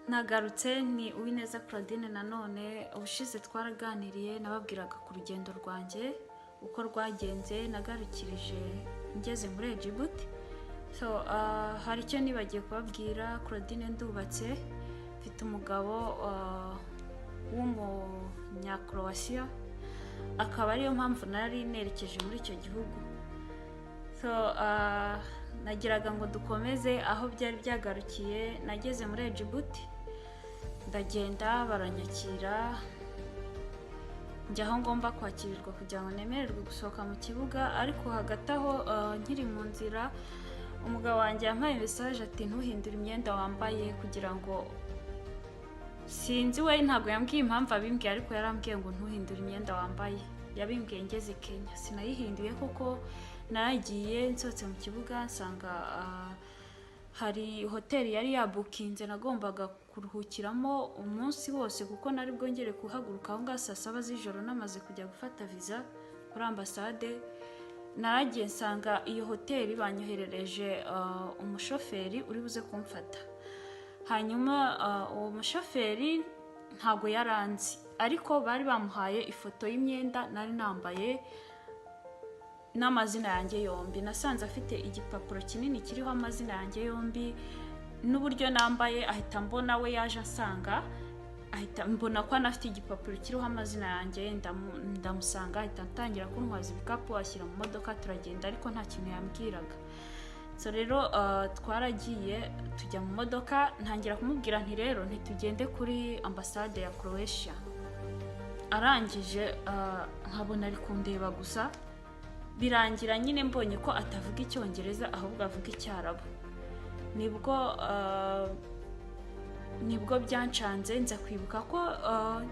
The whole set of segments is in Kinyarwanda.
Nagarutse, ni Uwineza Claudine nanone. Ubushize twaraganiriye, nababwiraga ku rugendo rwanjye uko rwagenze, nagarukirije ngeze muri Egibuti. So hari icyo nibagiye kubabwira. Claudine ndubatse, mfite umugabo w'umunyakroasiya, akaba ariyo mpamvu nari nerekeje muri icyo gihugu. So nagiraga ngo dukomeze aho byari byagarukiye. Nageze muri Egibuti, ndagenda baranyakira, njya aho ngomba kwakirirwa kugira ngo nemererwe gusohoka mu kibuga. Ariko hagati aho, nkiri mu nzira, umugabo wanjye yampaye message ati: "Ntuhindure imyenda wambaye," kugira ngo sinzi, we ntabwo yambwiye impamvu abimbwiye, ariko yarambwiye ngo: "Ntuhindure imyenda wambaye." Yabimbwiye ngeze Kenya, sinayihinduye kuko naragiye. Nsohotse mu kibuga nsanga hari hoteli yari yabukinze nagombaga kuruhukiramo umunsi wose, kuko nari bwongere kuhaguruka aho ngaho saa 7 z'ijoro, namaze kujya gufata viza kuri ambasade. Naragiye nsanga iyo hoteli banyoherereje umushoferi uri buze kumfata. Hanyuma uwo mushoferi ntabwo yaranzi, ariko bari bamuhaye ifoto y'imyenda nari nambaye n'amazina yanjye yombi. Nasanze afite igipapuro kinini kiriho amazina yanjye yombi n'uburyo nambaye, ahita mbona we yaje asanga, ahita mbona ko anafite igipapuro kiriho amazina yanjye. Ndamusanga, ahita atangira kuntwaza ibikapu, ashyira mu modoka, turagenda, ariko nta kintu yambwiraga. So rero twaragiye, tujya mu modoka, ntangira kumubwira nti: "Rero ntitugende kuri ambasade ya Croatia?" Arangije nkabona ari kundeba gusa. Birangira nyine mbonye ko atavuga Icyongereza, ahubwo avuga Icyarabu. Nibwo byancanze, nza kwibuka ko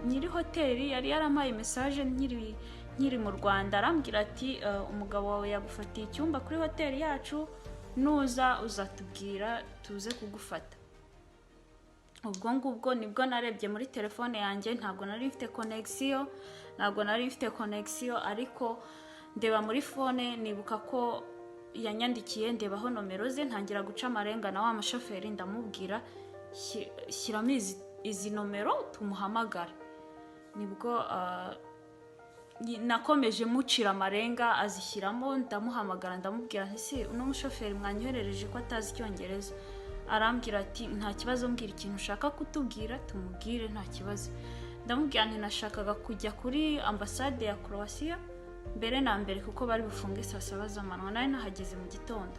nyiri hoteli yari yarampaye message nkiri mu Rwanda, arambwira ati: "Umugabo wawe yagufatiye icyumba kuri hoteli yacu, nuza uzatubwira tuze kugufata." Ubwo ngubwo nibwo narebye muri telefone yanjye. Ntabwo nari mfite connexion, ntabwo nari mfite connexion, ariko ndeba muri phone nibuka ko yanyandikiye, ndebaho nomero ze, ntangira guca amarenga na wa mushoferi, ndamubwira: "Shyiramo izi nomero tumuhamagara." Nibwo nakomeje mucira amarenga, azishyiramo, ndamuhamagara, ndamubwira nti: "Si uno mushoferi mwanyoherereje ko atazi Icyongereza?" Arambwira ati: "Nta kibazo, mbwira ikintu ushaka kutubwira tumubwire, nta kibazo." Ndamubwira nti: "Nashakaga kujya kuri ambasade ya Croatia mbere na mbere, kuko bari bufunge saa 7 z'amanywa, nari nahageze mu gitondo."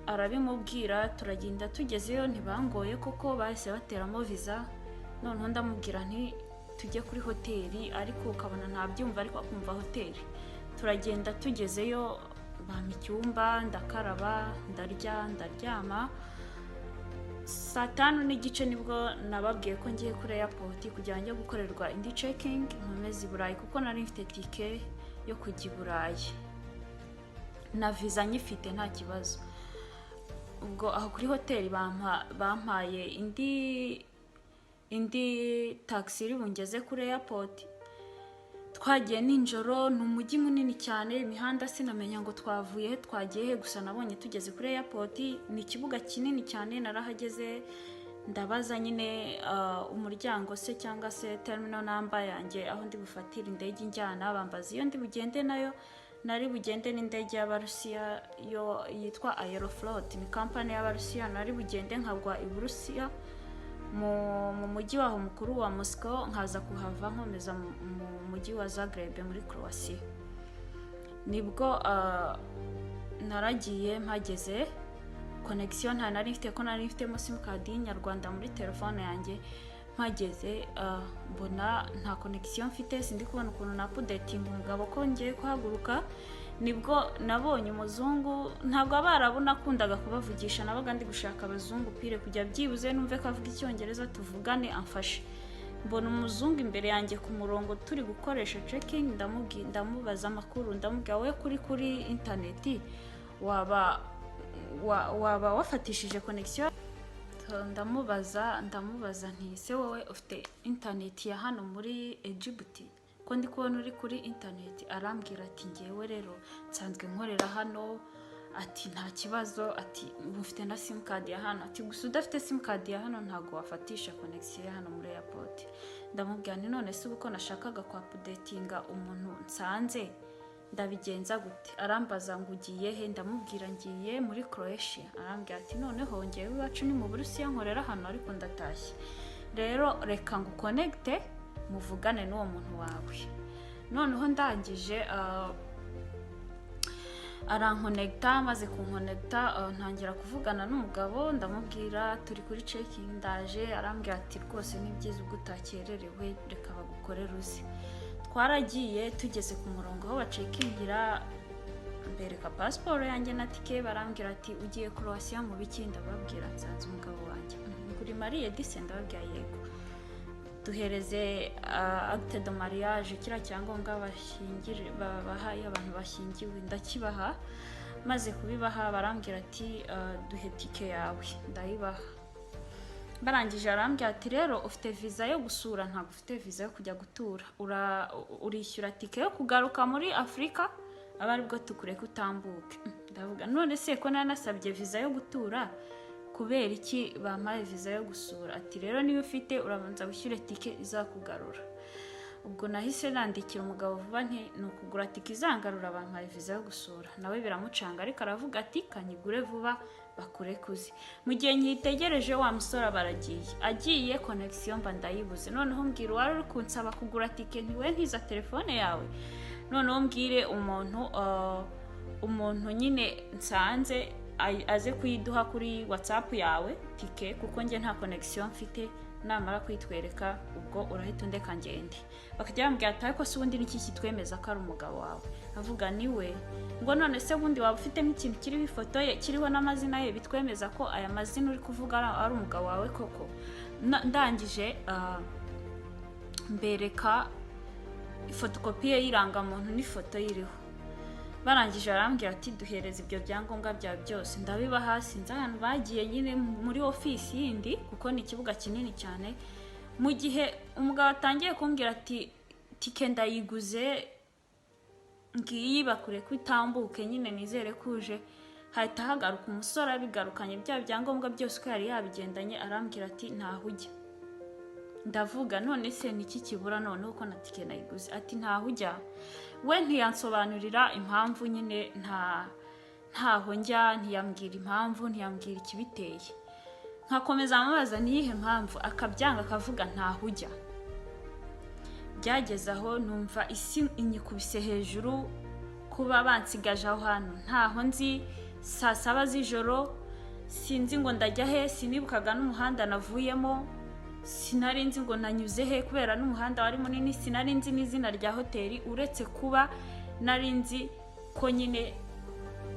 Arabimubwira, turagenda. Tugezeyo ntibangoye kuko bahise bateramo viza. Noneho ndamubwira nti: "Tujye kuri hoteli," ariko ukabona ntabyumva, ariko akumva hoteli. Turagenda, tugezeyo bampa icyumba, ndakaraba, ndarya, ndaryama. Saa 5:30 nibwo nababwiye ko ngiye kuri airport kugira ngo njye gukorerwa indi checking, nkomeze i Burayi, kuko nari mfite tike yo kujya i Burayi na viza nyifite, nta kibazo. Ubwo aho kuri hoteli bampaye indi taxi iri bungeze kuri airport. Twagiye nijoro, ni umujyi munini cyane, imihanda sinamenya ngo twavuye he, twagiye he. Gusa nabonye tugeze kuri airport, ni ikibuga kinini cyane. Narahageze, ndabaza nyine umuryango se cyangwa se terminal number yanjye, aho ndi bufatire indege injyana. Bambaza iyo ndi bugende nayo. Nari bugende n'indege y'Abarusiya yo yitwa Aeroflot, ni kampani y'Abarusiya. Nari bugende nkagwa i Burusiya mu mujyi waho mukuru wa Moscow, nkaza kuhava nkomeza mu mujyi wa Zagreb muri Croatia. Nibwo naragiye, mpageze connexion nta nari mfite, ko nari mfitemo simukadi y'inyarwanda muri telefone yanjye. Mpageze mbona nta connexion mfite, sindi kubona ukuntu na updatinga umugabo ko ngiye kuhaguruka. Nibwo nabonye umuzungu. Ntabwo Abarabu nakundaga kubavugisha, nabaga ndi gushaka abazungu pure kujya byibuze numve ko avuga Icyongereza, tuvugane, amfashe. Mbona umuzungu imbere yanjye ku murongo turi gukoresha checking, ndamubaza amakuru, ndamubwira: "Wowe kuri interineti waba wafatishije connexion?" Ndamubaza nti: "Se wowe ufite interineti ya hano muri Egibuti, ko ndi kubona uri kuri interineti?" Arambwira ati: "Ngewe rero nsanzwe nkorera hano." Ati nta kibazo, ati mufite na simukadi ya hano, ati gusa udafite simukadi ya hano ntabwo wafatisha connexion ya hano muri airport. Ndamubwira nti none se ubu ko nashakaga kwa updatinga umuntu nsanze, ndabigenza gute? Arambaza ngo ugiye he? Ndamubwira ngiye muri Croatia. Arambwira ati noneho ngewe iwacu ni mu Burusiya, nkorera hano ariko ndatashye, rero reka ngo uconnecte muvugane n'uwo muntu wawe. Noneho ndangije aranconnecta. Maze kunconnecta, ntangira kuvugana n'umugabo. Ndamubwira turi kuri check-in, ndaje. Arambwira ati rwose ni byiza, ubwo utakererewe reka bagukorere uzi. Twaragiye, tugeze ku murongo aho bacheckingira, mbereka pasiporo yanjye na tike. Barambwira ati ugiye Croatia mu biki? Ndababwira nsanze umugabo wanjye. Nguri mariée dise? Ndababwira yego. Duhereze acte de mariage, kiriya cyangombwa babaha iyo abantu bashyingiwe. Ndakibaha. Maze kubibaha barambwira ati duhe tike yawe. Ndayibaha. Barangije arambwira ati rero ufite viza yo gusura, ntabwo ufite viza yo kujya gutura. Urishyura tike yo kugaruka muri Afurika, aba aribwo tukureka utambuke. Ndavuga none se ko nanasabye viza yo gutura, kubera iki bampaye viza yo gusura? Ati rero niba ufite, urabanza wishyure tike izakugarura. Ubwo nahise nandikira umugabo vuba nti ni ukugura tike izangarura, bampaye viza yo gusura. Nawe biramucanga, ariko aravuga ati kanyigure vuba bakurekuze. Mu gihe nkitegereje, wa musore aba aragiye. Agiye, connexion mba ndayibuze. Noneho mbwira uwari uri kunsaba kugura tike ntiwe ntiza telefone yawe, noneho mbwire umuntu nyine nsanze aze kuyiduha kuri WhatsApp yawe tike, kuko njye nta connexion mfite. Namara kuyitwereka ubwo urahita undeka ngende. Bakajya bambwira ati ariko se ubundi niki kitwemeza ko ari umugabo wawe? Avuga niwe. Ngo none se ubundi waba ufite nk'ikintu kiriho ifoto ye, kiriho n'amazina ye, bitwemeza ko aya mazina uri kuvuga ari umugabo wawe koko? Ndangije mbereka fotokopi ye y'irangamuntu n'ifoto iriho. Barangije barambwira ati duhereza ibyo byangombwa byawe byose. Ndabibaha. Sinzi ahantu bagiye nyine muri ofisi yindi, kuko ni ikibuga kinini cyane. Mu gihe umugabo atangiye kumbwira ati tike ndayiguze ngiyi, bakure ko itambuke nyine, nizere ko uje, hahita hagaruka umusore abigarukanye bya byangombwa byose uko yari yabigendanye. Arambwira ati ntaho ujya. Ndavuga none se niki kibura noneho ko na tike nayiguze? Ati ntaho ujya. We ntiyansobanurira impamvu nyine ntaho njya, ntiyambwira impamvu, ntiyambwira ikibiteye. Nkakomeza amubaza niyihe mpamvu, akabyanga, akavuga ntaho ujya. Byageze aho numva isi inyikubise hejuru, kuba bansigaje aho hantu ntaho nzi, saa 7 z'ijoro, sinzi ngo ndajya he. Sinibukaga n'umuhanda navuyemo, sinari nzi ngo nanyuze he kubera n'umuhanda wari munini. Sinari nzi n'izina rya hoteli, uretse kuba nari nzi ko nyine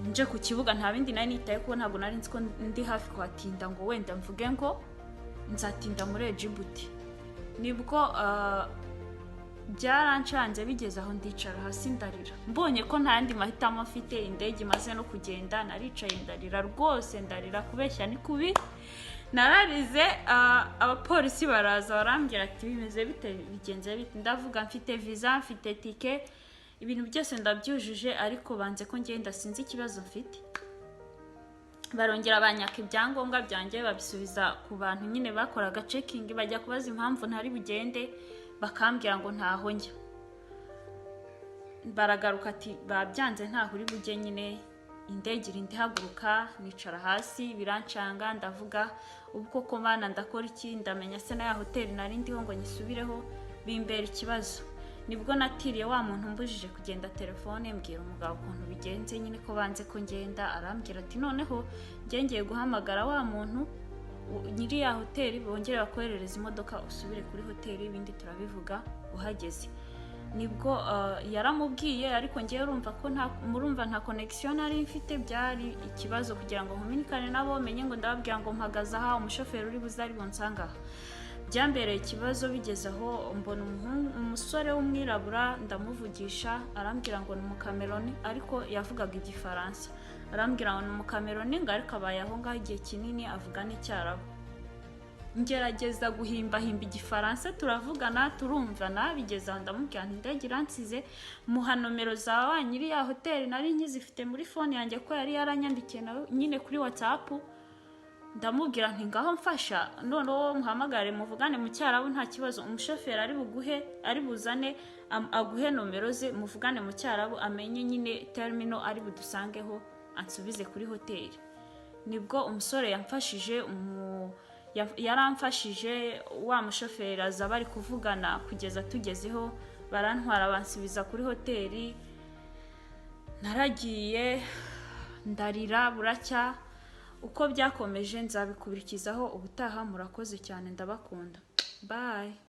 nje ku kibuga. Nta bindi nari nitaye, kuko ntabwo nari nzi ko ndi hafi kuhatinda ngo wenda mvuge ngo nzatinda muri Egibuti. Nibwo byarancanze, bigeze aho ndicara hasi ndarira, mbonye ko nta yandi mahitamo mfite, indege imaze no kugenda. Naricaye ndarira rwose, ndarira, kubeshya ni kubi, nararize. Abapolisi baraza barambwira ati bimeze bite, bigenze bite? Ndavuga mfite viza, mfite tike, ibintu byose ndabyujuje, ariko banze ko ngenda, sinzi ikibazo mfite. Barongera banyaka ibyangombwa byanjye, babisubiza ku bantu nyine bakoraga checking. Bajya kubaza impamvu ntari bugende, bakambwira ngo ntaho njya. Baragaruka ati babyanze, ntaho uri bujye nyine. Indege irinda ihaguruka, nicara hasi birancanga. Ndavuga ubu koko Mana ndakora iki? Ndamenya se na ya hoteli nari ndiho ngo nyisubireho? Bimbera ikibazo. Nibwo natiriye wa muntu mbujije kugenda telefone, mbwira umugabo ukuntu bigenze nyine, ko banze ko ngenda. Arambwira ati noneho njye ngiye guhamagara wa muntu nyiri ya hoteli, bongere bakoherereza imodoka usubire kuri hoteli, ibindi turabivuga uhageze. Nibwo yaramubwiye, ariko ngewe urumva ko nta murumva nta connexion nari mfite. Byari ikibazo kugira ngo nkominikane nabo, menye ngo ndababwira ngo mpagaze aha, umushoferi uri buze ari bunsanga aha. Byambereye ikibazo. Bigeze aho mbona umusore w'umwirabura, ndamuvugisha, arambwira ngo ni Umukameroni, ariko yavugaga Igifaransa. Arambwira ngo ni Umukameroni, ngo ariko abaye aho ngaho igihe kinini, avuga n'Icyarabu. Ngerageza guhimbahimba Igifaransa, turavugana, turumvana, bigeze aho ndamubwira nti: "Indege iransize." Muha nomero za wa nyiri ya hoteli, nari nkizifite muri phone yanjye ko yari yaranyandikiye nawe nyine kuri WhatsApp. Ndamubwira nti: "Ngaho mfasha, noneho muhamagare muvugane mu Cyarabu, nta kibazo, umushoferi ari buguhe, ari buzane aguhe nomero ze, muvugane mu Cyarabu, amenye nyine terminal ari budusangeho, ansubize kuri hoteli." Nibwo umusore yamfashije, yaramfashije, wa mushoferi aza bari kuvugana kugeza tugezeho, barantwara bansubiza kuri hoteli. Naragiye ndarira buracya. Uko byakomeje nzabikurikizaho ubutaha. Murakoze cyane, ndabakunda, bye.